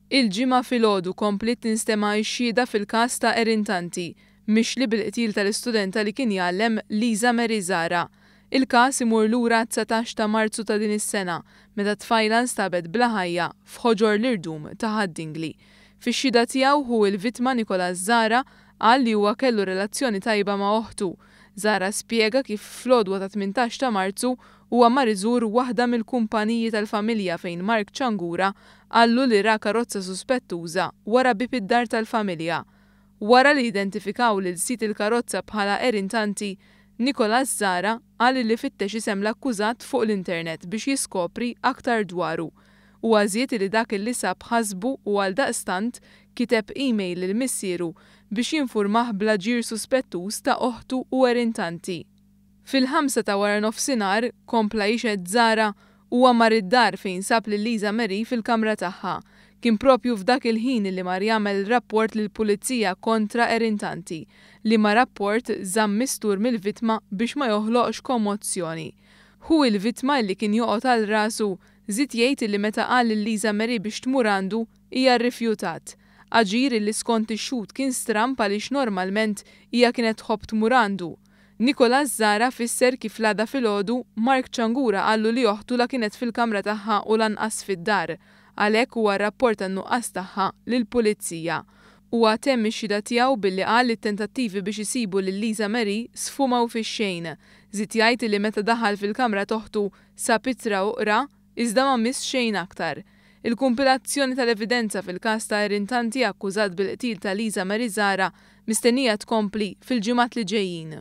Il-Ġimgħa filgħodu kompliet tinstema' x-xhieda fil-każ ta' Erin Tanti, mixli bil-qtil tal-istudenta li kien jgħallem Lisa Marie Zahra. Il-każ imur lura għat-19 ta' Marzu ta' din is-sena, meta t-tfajla nstabet bla ħajja f'ħoġor l-irdum ta' Ħad-Dingli. Fix-xhieda tiegħu ħu l-vittma Nicholas Zahra qal li huwa kellu relazzjoni tajba ma' oħtu. Zahra spjega kif fl-għodwa tat-18 ta' Marzu huwa mar iżur waħda mill-kumpaniji tal-familja fejn Mark Ciangura qallu li ra karozza suspettuża wara bieb id-dar tal-familja. Wara li identifikaw lil sid il-karozza bħala Erin Tanti, Nicholas Zahra qal li fittex isem l-akkużat fuq l-internet biex jiskopri aktar dwaru. Huwa żied li dak li sab ħasbu u għaldaqstant kiteb email lil missieru biex jinfurmah bl-aġir suspettuż ta' oħtu u Erin Tanti. Fil-5 ta' wara nofsinhar, kompla jixhed Zahra, huwa mar id-dar fejn sab lil Lisa Marie fil-kamra tagħha. Kien propju f'dak il-ħin li mar jagħmel rapport lill-pulizija kontra Erin Tanti, liema rapport żamm mistur mill-vittma biex ma joħloqx kommozzjoni. Ħu l-vittma li kien joqgħod għal rasu żied jgħid li meta qal lil Lisa Marie biex tmur għandu, hija rrifjutat. Aġir li skont ix-xhud kien stramb għaliex normalment hija kienet tħobb tmur għandu. Nicholas Zahra fisser kif l-għada filgħodu Mark Ciangura qallu li oħtu la kienet fil-kamra tagħha u lanqas fid-dar. Għalhekk huwa rrapporta n-nuqqas tagħha lill-pulizija. Huwa temm ix-xhieda tiegħu billi qal li t-tentattivi biex isibu lil Lisa Marie sfumaw fix-xejn. Żied jgħid li meta daħal fil-kamra t'oħtu sab ittra u qra, iżda ma miss xejn aktar. Il-kumpilazzjoni tal-evidenza fil-każ ta' Erin Tanti akkużat bil-qtil ta' Lisa Marie Zahra mistennija tkompli fil-ġimgħat li ġejjin.